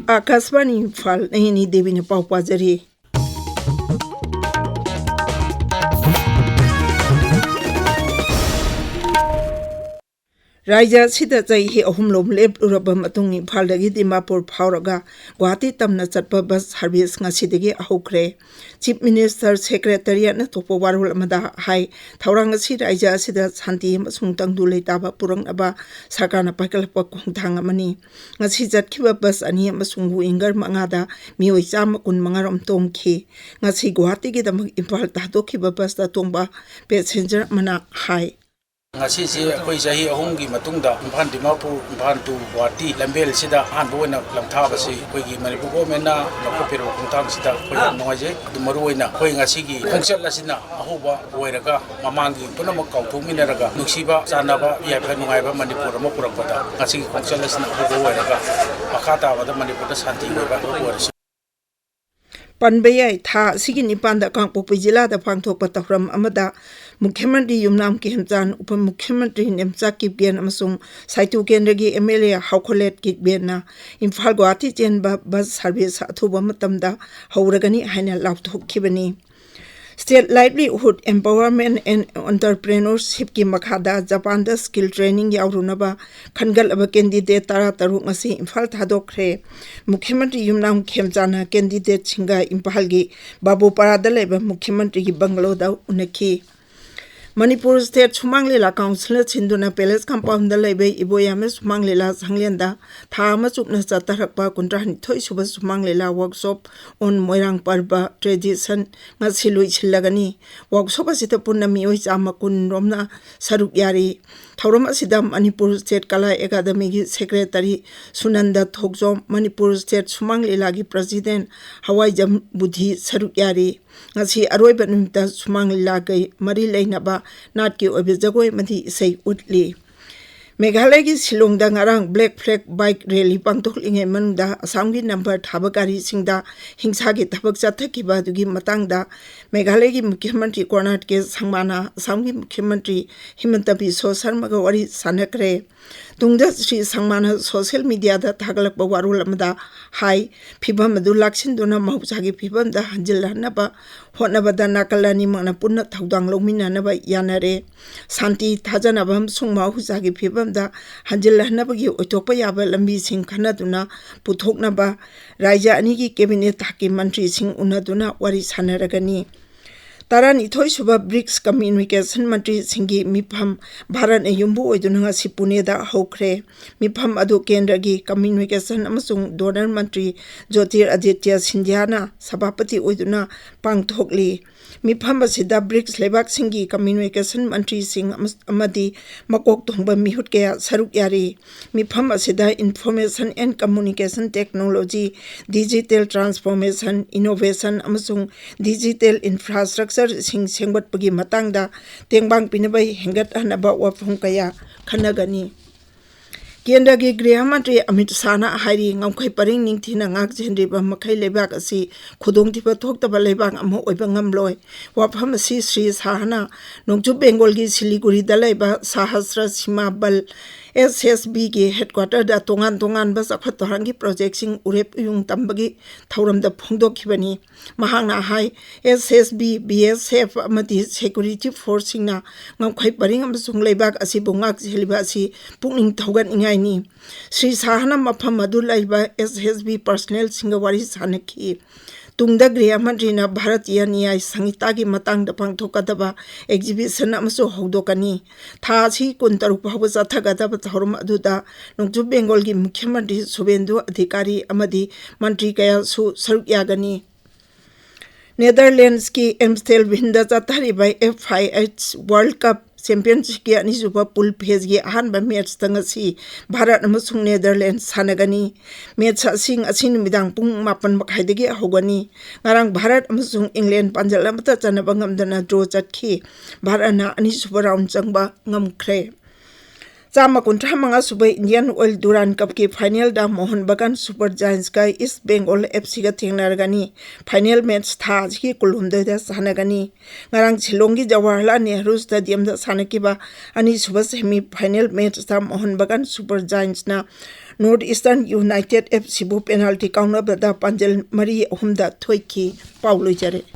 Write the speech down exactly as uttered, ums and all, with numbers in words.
ꯑꯥꯀꯥꯁꯕꯥꯅꯤ ꯏꯝꯐꯥꯜ, ꯑꯩꯅꯤ ꯗꯦꯕꯤꯅ ꯄꯥꯎ ꯄꯥꯖꯔꯤ꯫ ꯔꯥꯖ꯭ꯌ ꯑꯁꯤꯗ ꯆꯍꯤ ꯑꯍꯨꯝ ꯂꯣꯝ ꯂꯦꯞꯂꯨꯔꯕ ꯃꯇꯨꯡ ꯏꯝꯐꯥꯜꯗꯒꯤ ꯗꯤꯃꯥꯄꯨꯔ ꯐꯥꯎꯔꯒ ꯒꯨꯋꯥꯍꯥꯇꯤ ꯇꯝꯅ ꯆꯠꯄ ꯕꯁ ꯁꯥꯔꯚꯤꯁ ꯉꯁꯤꯗꯒꯤ ꯍꯧꯈ꯭ꯔꯦ꯫ ꯆꯤꯐ ꯃꯤꯅꯤꯁꯇꯔ ꯁꯦꯀ꯭ꯔꯦꯇꯔꯤꯌꯦꯠꯅ ꯊꯣꯛꯄ ꯋꯥꯔꯣꯜ ꯑꯃꯗ ꯍꯥꯏ, ꯊꯧꯔꯥꯡ ꯑꯁꯤ ꯔꯥꯖ꯭ꯌ ꯑꯁꯤꯗ ꯁꯥꯟꯇꯤ ꯑꯃꯁꯨꯡ ꯇꯪꯗꯨ ꯂꯩꯇꯥꯕ ꯄꯨꯔꯛꯅꯕ ꯁꯔꯀꯥꯔꯅ ꯄꯥꯏꯈꯠꯂꯛꯄ ꯈꯣꯡꯊꯥꯡ ꯑꯃꯅꯤ꯫ ꯉꯁꯤ ꯆꯠꯈꯤꯕ ꯕꯁ ꯑꯅꯤ ꯑꯃꯁꯨꯡ ꯋꯤꯡꯒꯔ ꯃꯉꯥꯗ ꯃꯤꯑꯣꯏ ꯆꯥꯝꯃ ꯀꯨꯟ ꯃꯉꯥ ꯔꯣꯝ ꯇꯣꯡꯈꯤ꯫ ꯉꯁꯤ ꯒꯨꯋꯥꯍꯥꯇꯤꯒꯤꯗꯃꯛ ꯏꯝꯐꯥꯜ ꯊꯥꯗꯣꯛꯈꯤꯕ ꯕꯁꯇ ꯇꯣꯡꯕ ꯄꯦꯁꯦꯟꯖꯔ ꯑꯃꯅ ꯍꯥꯏ꯫ ꯉꯁꯤꯁꯤ ꯑꯩꯈꯣꯏ ꯆꯍꯤ ꯑꯍꯨꯝꯒꯤ ꯃꯇꯨꯡꯗ ꯏꯝꯐꯥꯜ ꯗꯤꯃꯥꯄꯨꯔ, ꯏꯝꯐꯥꯜ to ꯒꯨꯋꯥꯍꯥꯇꯤ ꯂꯝꯕꯦꯜꯁꯤꯗ ꯑꯍꯥꯟꯕ ꯑꯣꯏꯅ ꯂꯝꯊꯥꯕꯁꯤ ꯑꯩꯈꯣꯏꯒꯤ ꯃꯅꯤꯄꯨꯔ ꯒꯣꯔꯃꯦꯟꯅ ꯂꯧꯈꯠꯄꯤꯔꯕ ꯈꯣꯡꯊꯥꯡꯁꯤꯗ ꯑꯩꯈꯣꯏ ꯌꯥꯝ ꯅꯨꯡꯉꯥꯏꯖꯩ꯫ ꯑꯗꯨ ꯃꯔꯨꯑꯣꯏꯅ ꯑꯩꯈꯣꯏ ꯉꯁꯤꯒꯤ ꯈꯣꯡꯆꯠ ꯑꯁꯤꯅ ꯑꯍꯧꯕ ꯑꯣꯏꯔꯒ ꯃꯃꯥꯡꯒꯤ ꯄꯨꯝꯅꯃꯛ ꯀꯥꯎꯊꯣꯛꯃꯤꯟꯅꯔꯒ ꯅꯨꯡꯁꯤꯕ ꯆꯥꯟꯅꯕ ꯌꯥꯏꯐ ꯅꯨꯡꯉꯥꯏꯕ ꯃꯅꯤꯄꯨꯔ ꯑꯃ ꯄꯨꯔꯛꯄꯗ ꯉꯁꯤꯒꯤ ꯈꯣꯡꯆꯠ ꯑꯁꯤꯅ ꯑꯍꯧꯕ ꯑꯣꯏꯔꯒ ꯃꯈꯥ ꯇꯥꯕꯗ ꯃꯅꯤꯄꯨꯔꯗ ꯁꯥꯟꯇꯤ ꯑꯣꯏꯕ ꯑꯣꯏꯔꯁꯤ꯫ ꯄꯟꯕ ꯌꯥꯏ, ꯊꯥ ꯑꯁꯤꯒꯤ ꯅꯤꯄꯥꯟꯗ ꯀꯥꯡꯄꯣꯛꯄꯤ ꯖꯤꯂꯥꯗ ꯄꯥꯡꯊꯣꯛꯄ ꯊꯧꯔꯝ ꯑꯃꯗ ꯃꯨꯈ꯭ꯌ ꯃꯟꯇ꯭ꯔꯤ ꯌꯨꯝꯅꯥꯝ ꯈꯦꯝꯆꯥꯟ, ꯎꯄ ꯃꯨꯈ꯭ꯌ ꯃꯟꯇ꯭ꯔꯤ ꯅꯦꯝꯆꯥ ꯀꯤꯞꯒꯦꯟ ꯑꯃꯁꯨꯡ ꯁꯥꯏꯇꯨ ꯀꯦꯟꯗ꯭ꯔꯒꯤ ꯑꯦꯝ ꯑꯦꯜ ꯑꯦ ꯍꯥꯎꯈꯣꯂꯦꯠ ꯀꯤꯞꯒꯦꯟꯅ ꯏꯝꯐꯥꯜ ꯒꯨꯋꯥꯍꯥꯇꯤ ꯆꯦꯟꯕ ꯕꯁ ꯁꯥꯔꯚꯤꯁ ꯑꯊꯨꯕ ꯃꯇꯝꯗ ꯍꯧꯔꯒꯅꯤ ꯍꯥꯏꯅ ꯂꯥꯎꯊꯣꯛꯈꯤꯕꯅꯤ꯫ State Livelihood Empowerment and Entrepreneurshipꯀꯤ ꯃꯈꯥꯗ ꯖꯄꯥꯟꯗ ꯁ꯭ꯀꯤꯜ ꯇ꯭ꯔꯦꯅꯤꯡ ꯌꯥꯎꯔꯨꯅꯕ ꯈꯟꯒꯠꯂꯕ ꯀꯦꯟꯗꯤꯗꯦꯠ ꯇꯔꯥꯇꯔꯨꯛ ꯉꯁꯤ ꯏꯝꯐꯥꯜ ꯊꯥꯗꯣꯛꯈ꯭ꯔꯦ꯫ ꯃꯨꯈ꯭ꯌ ꯃꯟꯇ꯭ꯔꯤ ꯌꯨꯝꯅꯥꯝ ꯈꯦꯝꯆꯥꯟꯅ ꯀꯦꯟꯗꯤꯗꯦꯠꯁꯤꯡꯒ ꯏꯝꯐꯥꯜꯒꯤ ꯕꯥꯕꯨꯄꯥꯔꯥꯗ ꯂꯩꯕ ꯃꯨꯈ꯭ꯌ ꯃꯟꯇ꯭ꯔꯤꯒꯤ ꯕꯪꯒꯂꯣꯗ ꯎꯅꯈꯤ꯫ ꯃꯅꯤꯄꯨꯔ ꯁ꯭ꯇꯦꯠ ꯁꯨꯃꯥꯡ ꯂꯤꯂꯥ ꯀꯥꯎꯟꯁꯤꯜꯅ ꯁꯤꯟꯗꯨꯅ ꯄꯦꯂꯦꯁ ꯀꯝꯄꯥꯎꯟꯗ ꯂꯩꯕ ꯏꯕꯣꯌꯥꯏꯃ ꯁꯨꯃꯥꯡ ꯂꯤꯂꯥ ꯁꯪꯂꯦꯟꯗ ꯊꯥ ꯑꯃ ꯆꯨꯞꯅ ꯆꯠꯊꯔꯛꯄ ꯀꯨꯟꯊ꯭ꯔꯥꯅꯤꯊꯣꯏ ꯁꯨꯕ ꯁꯨꯃꯥꯡ ꯂꯤꯂꯥ ꯋꯥꯔꯛꯁꯣꯞ on ꯃꯣꯏꯔꯥꯡ ꯄꯔꯕ ꯇ꯭ꯔꯦꯗꯤꯁꯟ ꯉꯁꯤ ꯂꯣꯏꯁꯤꯜꯂꯒꯅꯤ꯫ ꯋꯥꯔꯛꯁꯣꯞ ꯑꯁꯤꯗ ꯄꯨꯟꯅ ꯃꯤꯑꯣꯏ ꯆꯥꯝꯃ ꯀꯨꯟ ꯔꯣꯝꯅ ꯁꯔꯨꯛ ꯌꯥꯔꯤ꯫ ꯊꯧꯔꯝ ꯑꯁꯤꯗ ꯃꯅꯤꯄꯨꯔ ꯁ꯭ꯇꯦꯠ ꯀꯂꯥ ꯑꯦꯀꯥꯗꯃꯤꯒꯤ ꯁꯦꯀ꯭ꯔꯦꯇꯔꯤ ꯁꯨꯅꯟꯗ ꯊꯣꯛꯆꯣꯝ, ꯃꯅꯤꯄꯨꯔ ꯁ꯭ꯇꯦꯠ ꯁꯨꯃꯥꯡ ꯂꯤꯂꯥꯒꯤ ꯄ꯭ꯔꯁꯤꯗꯦꯟ ꯍꯋꯥꯏꯖꯝ ꯕꯨꯙꯤ ꯁꯔꯨꯛ ꯌꯥꯔꯤ꯫ ꯉꯁꯤ ꯑꯔꯣꯏꯕ ꯅꯨꯃꯤꯠꯇ ꯁꯨꯃꯥꯡ ꯂꯤꯂꯥꯒ ꯃꯔꯤ ꯂꯩꯅꯕ ꯅꯥꯠꯀꯤ ꯑꯣꯏꯕ ꯖꯒꯣꯏ ꯑꯃꯗꯤ ꯏꯁꯩ ꯎꯠꯂꯤ꯫ ꯃꯦꯘꯥꯂꯌꯒꯤ ꯁꯤꯂꯣꯡꯗ ꯉꯔꯥꯡ Black Flag Bike Rally ꯄꯥꯡꯊꯣꯛꯂꯤꯉꯩ ꯃꯅꯨꯡꯗ ꯑꯁꯥꯝꯒꯤ ꯅꯝꯕꯔ ꯊꯥꯕ ꯒꯥꯔꯤꯁꯤꯡꯗ ꯍꯤꯡꯁꯥꯒꯤ ꯊꯕꯛ ꯆꯠꯊꯈꯤꯕ ꯑꯗꯨꯒꯤ ꯃꯇꯥꯡꯗ ꯃꯦꯘꯥꯂꯌꯒꯤ ꯃꯨꯈ꯭ꯌ ꯃꯟꯇ꯭ꯔꯤ ꯀꯣꯔꯅꯥꯠ ꯀꯦ ꯁꯪꯃꯥꯅ ꯑꯁꯥꯝꯒꯤ ꯃꯨꯈ꯭ꯌ ꯃꯟꯇ꯭ꯔꯤ ꯍꯤꯃꯟꯇ ꯕꯤꯁ꯭ꯋ ꯁꯔꯃꯒ ꯋꯥꯔꯤ ꯁꯥꯟꯅꯈ꯭ꯔꯦ꯫ ꯇꯨꯡꯗ ꯁ꯭ꯔꯤ ꯁꯪꯃꯥꯅ ꯁꯣꯁꯤꯌꯦꯜ ꯃꯤꯗꯤꯌꯥꯗ ꯊꯥꯒꯠꯂꯛꯄ ꯋꯥꯔꯣꯜ ꯑꯃꯗ ꯍꯥꯏ, ꯐꯤꯚꯝ ꯑꯗꯨ ꯂꯥꯛꯁꯤꯟꯗꯨꯅ ꯃꯍꯧꯁꯥꯒꯤ ꯐꯤꯚꯝꯗ ꯍꯟꯖꯤꯜꯍꯟꯅꯕ ꯍꯣꯠꯅꯕꯗ ꯅꯥꯀꯜ ꯑꯅꯤꯃꯛꯅ ꯄꯨꯟꯅ ꯊꯧꯗꯥꯡ ꯂꯧꯃꯤꯟꯅꯅꯕ ꯌꯥꯅꯔꯦ꯫ ꯁꯥꯟꯇꯤ, ꯊꯥꯖꯅꯕ ꯑꯃꯁꯨꯡ ꯃꯍꯧꯁꯥꯒꯤ ꯐꯤꯚꯝꯗ ꯍꯟꯖꯤꯜꯍꯟꯅꯕꯒꯤ ꯑꯣꯏꯊꯣꯛꯄ ꯌꯥꯕ ꯂꯝꯕꯤꯁꯤꯡ ꯈꯟꯅꯗꯨꯅ ꯄꯨꯊꯣꯛꯅꯕ ꯔꯥꯖ꯭ꯌ ꯑꯅꯤꯒꯤ ꯀꯦꯕꯤꯅꯦꯠ ꯊꯥꯛꯀꯤ ꯃꯟꯇ꯭ꯔꯤꯁꯤꯡ ꯎꯅꯗꯨꯅ ꯋꯥꯔꯤ ꯁꯥꯟꯅꯔꯒꯅꯤ꯫ ꯇꯔꯥꯅꯤꯊꯣꯏ ꯁꯨꯕ ꯕ꯭ꯔꯤꯛꯁ ꯀꯝꯃ꯭ꯌꯨꯅꯤꯀꯦꯁꯟ ꯃꯟꯇ꯭ꯔꯤꯁꯤꯡꯒꯤ ꯃꯤꯐꯝ ꯚꯥꯔꯠꯅ ꯌꯨꯝꯕꯨ ꯑꯣꯏꯗꯨꯅ ꯉꯁꯤ ꯄꯨꯅꯦꯗ ꯍꯧꯈ꯭ꯔꯦ꯫ ꯃꯤꯐꯝ ꯑꯗꯨ ꯀꯦꯟꯗ꯭ꯔꯒꯤ ꯀꯝꯃ꯭ꯌꯨꯅꯤꯀꯦꯁꯟ ꯑꯃꯁꯨꯡ ꯗꯣꯅꯔ ꯃꯟꯇ꯭ꯔꯤ ꯖ꯭ꯌꯣꯇꯤꯔꯥꯗꯤꯇ꯭ꯌ ꯁꯤꯟꯙ꯭ꯌꯥꯅ ꯁꯚꯥꯄꯇꯤ ꯑꯣꯏꯗꯨꯅ ꯄꯥꯡꯊꯣꯛꯂꯤ꯫ ꯃꯤꯐꯝ ꯑꯁꯤꯗ ꯕ꯭ꯔꯤꯛꯁ ꯂꯩꯕꯥꯛꯁꯤꯡꯒꯤ ꯀꯝꯃ꯭ꯌꯨꯅꯤꯀꯦꯁꯟ ꯃꯟꯇ꯭ꯔꯤꯁꯤꯡ ꯑꯃꯁ-, ꯑꯃꯗꯤ ꯃꯀꯣꯛ ꯊꯣꯡꯕ ꯃꯤꯍꯨꯠ ꯀꯌꯥ ꯁꯔꯨꯛ ꯌꯥꯔꯤ꯫ ꯃꯤꯐꯝ ꯑꯁꯤꯗ Information and Communication Technology, Digital Transformation, Innovation ꯑꯃꯁꯨꯡ Digital Infrastructureꯁꯤꯡ ꯁꯦꯝꯒꯠꯄꯒꯤ ꯃꯇꯥꯡꯗ ꯇꯦꯡꯕꯥꯡ ꯄꯤꯅꯕ ꯍꯦꯟꯒꯠꯍꯟꯅꯕ ꯋꯥꯐꯝ ꯀꯌꯥ ꯈꯟꯅꯒꯅꯤ꯫ ꯀꯦꯟꯗ꯭ꯔꯒꯤ ꯒ꯭ꯔꯤꯍ ꯃꯟꯇ꯭ꯔꯤ ꯑꯃꯤꯠ ꯁꯥꯍꯅ ꯍꯥꯏꯔꯤ, ꯉꯝꯈꯩ ꯄꯔꯤꯡ ꯅꯤꯡꯊꯤꯅ ꯉꯥꯛ ꯁꯦꯟꯗ꯭ꯔꯤꯕ ꯃꯈꯩ ꯂꯩꯕꯥꯛ ꯑꯁꯤ ꯈꯨꯗꯣꯡꯊꯤꯕ ꯊꯣꯛꯇꯕ ꯂꯩꯕꯥꯛ ꯑꯃ ꯑꯣꯏꯕ ꯉꯝꯂꯣꯏ꯫ ꯋꯥꯐꯝ ꯑꯁꯤ ꯁ꯭ꯔꯤ ꯁꯥꯍꯅ ꯅꯣꯡꯆꯨꯞ ꯕꯦꯡꯒꯣꯜꯒꯤ ꯁꯤꯂꯤꯒꯨꯔꯤꯗ ꯂꯩꯕ ꯁꯍꯁ꯭ꯔ ꯁꯤꯃꯥ ꯕꯜ, S S Bꯒꯤ headquarterꯗ ꯇꯣꯉꯥꯟ ꯇꯣꯉꯥꯟꯕ ꯆꯥꯎꯈꯠ ꯊꯧꯔꯥꯡꯒꯤ projectꯁꯤꯡ ꯎꯔꯦꯞ ꯎꯌꯨꯡ ꯇꯝꯕꯒꯤ ꯊꯧꯔꯝꯗ ꯐꯣꯡꯗꯣꯛꯈꯤꯕꯅꯤ꯫ ꯃꯍꯥꯛꯅ ꯍꯥꯏ, S S B, B S F ꯑꯃꯗꯤ security forceꯁꯤꯡꯅ ꯉꯝꯈꯩ ꯄꯔꯤꯡ ꯑꯃꯁꯨꯡ ꯂꯩꯕꯥꯛ ꯑꯁꯤꯕꯨ ꯉꯥꯛ ꯁꯦꯜꯂꯤꯕ ꯑꯁꯤ ꯄꯨꯛꯅꯤꯡ ꯊꯧꯒꯠꯅꯤꯡꯉꯥꯏꯅꯤ꯫ ꯁ꯭ꯔꯤ ꯁꯥꯍꯅ ꯃꯐꯝ ꯑꯗꯨ ꯂꯩꯕ S S B personnelꯁꯤꯡꯒ ꯋꯥꯔꯤ ꯁꯥꯅꯈꯤ꯫ ꯇꯨꯡꯗ ꯒ꯭ꯔꯤꯍ ꯃꯟꯇ꯭ꯔꯤꯅ ꯚꯥꯔꯇꯤꯌ ꯅ꯭ꯌꯥꯌ ꯁꯪꯍꯤꯇꯥꯒꯤ ꯃꯇꯥꯡꯗ ꯄꯥꯡꯊꯣꯛꯀꯗꯕ exhibition ꯑꯃꯁꯨ ꯍꯧꯗꯣꯛꯀꯅꯤ꯫ ꯊꯥ ꯑꯁꯤ ꯀꯨꯟꯇꯔꯨꯛ ꯐꯥꯎꯕ ꯆꯠꯊꯒꯗꯕ ꯊꯧꯔꯝ ꯑꯗꯨꯗ ꯅꯣꯡꯆꯨꯞ ꯕꯦꯡꯒꯣꯜꯒꯤ ꯃꯨꯈ꯭ꯌ ꯃꯟꯇ꯭ꯔꯤ ꯁꯨꯚꯦꯟꯗꯨ ꯑꯙꯤꯀꯥꯔꯤ ꯑꯃꯗꯤ ꯃꯟꯇ꯭ꯔꯤ ꯀꯌꯥꯁꯨ ꯁꯔꯨꯛ ꯌꯥꯒꯅꯤ꯫ ꯅꯦꯗꯔꯂꯦꯟꯁꯀꯤ ꯑꯦꯝꯁꯇꯦꯜꯚꯤꯟꯗ ꯆꯠꯊꯔꯤꯕ F I H World Cup Championshipꯀꯤ ꯑꯅꯤꯁꯨꯕ pool phaseꯀꯤ ꯑꯍꯥꯟꯕ matchꯇ ꯉꯁꯤ ꯚꯥꯔꯠ ꯑꯃꯁꯨꯡ ꯅꯦꯗꯔꯂꯦꯟꯁ ꯁꯥꯟꯅꯒꯅꯤ꯫ Match ꯑꯁꯤ ꯉꯁꯤ ꯅꯨꯃꯤꯗꯥꯡ ꯄꯨꯡ ꯃꯥꯄꯟ ꯃꯈꯥꯏꯗꯒꯤ ꯍꯧꯒꯅꯤ꯫ ꯉꯔꯥꯡ ꯚꯥꯔꯠ ꯑꯃꯁꯨꯡ ꯏꯪꯂꯦꯟ ꯄꯥꯟꯖꯜ ꯑꯃꯠꯇ ꯆꯟꯅꯕ ꯉꯝꯗꯅ draw ꯆꯠꯈꯤ꯫ ꯚꯥꯔꯠꯅ ꯑꯅꯤꯁꯨꯕ round ꯆꯪꯕ ꯉꯝꯈ꯭ꯔꯦ꯫ ꯆꯥꯝꯃ ꯀꯨꯟꯊ꯭ꯔꯥ ꯃꯉꯥ ꯁꯨꯕ Indian Oil Durand Cup ꯀꯤ final ꯗ ꯃꯣꯍꯟ ꯕꯒꯥꯟ Super Giants ꯀ East Bengal F C ꯒ ꯊꯦꯡꯅꯔꯒꯅꯤ꯫ Final match ꯊꯥ ꯑꯁꯤꯒꯤ ꯀꯨꯟꯍꯨꯝꯗꯣꯏꯗ ꯁꯥꯟꯅꯒꯅꯤ꯫ ꯉꯔꯥꯡ ꯁꯤꯂꯣꯡꯒꯤ ꯖꯋꯥꯍꯔꯂꯥꯜ ꯅꯦꯍꯔꯨ Stadium ꯗ ꯁꯥꯟꯅꯈꯤꯕ ꯑꯅꯤꯁꯨꯕ semi final match ꯇ ꯃꯣꯍꯟ ꯕꯒꯥꯟ Super Giants ꯅ North Eastern United F C ꯕꯨ penalty ꯀꯥꯎꯅꯕꯗ ꯄꯥꯟꯖꯜ ꯃꯔꯤ ꯑꯍꯨꯝꯗ ꯊꯣꯏꯈꯤ꯫ ꯄꯥꯎ ꯂꯣꯏꯖꯔꯦ꯫